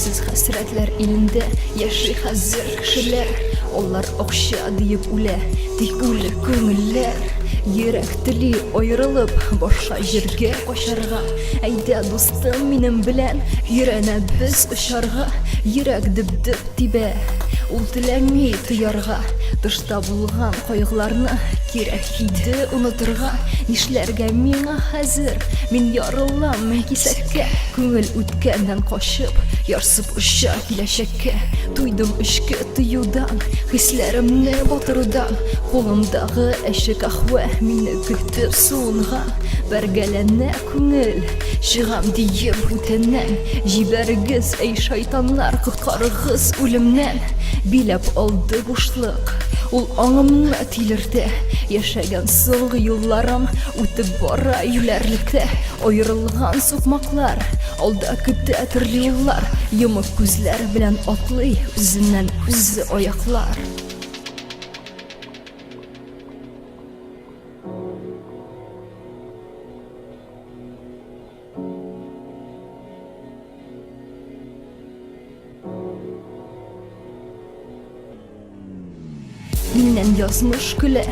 Чиксез хәсрәтләр илендә яши хәзер кешеләр. Алар акча диеп үлә, тик үле күңелләр. Йөрәк тели аерылып, башка җиргә качарга. Әйдә, дустым, минем белән өйрәнәбез очарга. Йөрәк дөп-дөп тибә, ул теләми тоярга. Тышта булган кайгыларны кирәк иде онытырга. Нишләргә миңа хәзер? Мин ярылам мең кисәккә. Күңел үткәннән качып, ярсып оча киләчәккә. Туйдым эчке тыюдан, хисләремне батырудан. Кулымдагы әче каһвә мине көтеп суынган. Бәргәләнә күңел, чыгам диеп бүтәннән. Җибәрегез, әй шайтаннар, коткарыгыз үлемнән. Биләп алды бушлык, ул аңымны тилертә. Яшәгән соңгы елларым үтеп бара юләрлектә. Аерылган сукмаклар, алда көтә төрле юллар. Йомык күзләр белән атлый үзеннән үзе аяклар. Миннән язмыш көлә,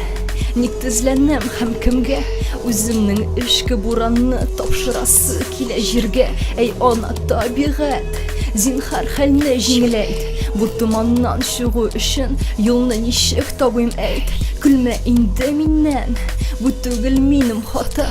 ник тезләнәм һәм кемгә? Үземнең эчке буранны тапшырасы килә җиргә. Әй, ана табигать, зинһар хәлне җиңеләйт. Бу томаннан чыгу өчен юлны ничек табыйм, әйт. Көлмә инде миннән, бу түгел минем хата.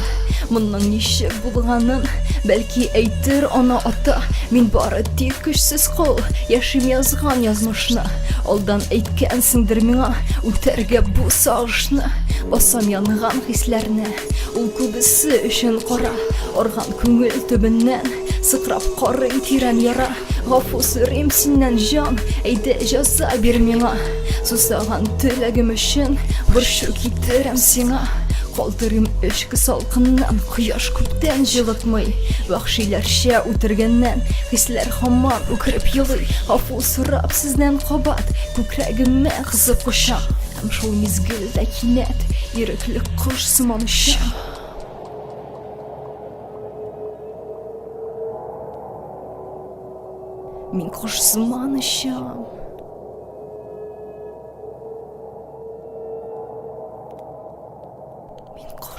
Моның ничек булганын, бәлки әйтер ана ата. Мин бары тик көчсез кол, яшим язган язмышны. Алдан әйткәнсеңдер миңа, үтәргә бу сагышны. Басам янган хисләрне, ул күбесе өчен кара. Арган күңел төбеннән, сыкрап карый тирән яра. Гафу сорыйм синнән, җан, әйдә җәза бир миңа. Сусаган теләгем өчен борчу китерәм сиңа. Калтырыйм эчке салкыннан, кояш күптән җылытмый. Вәхшиләрчә үтергәннән, хисләр һаман үкереп елый. Гафу сорап сездән кабат, күкрәгемә кысып кочам. Һәм шул мизгелдә кинәт ирекле кош сыман очам. Мин кош сыман очам. Мин кош.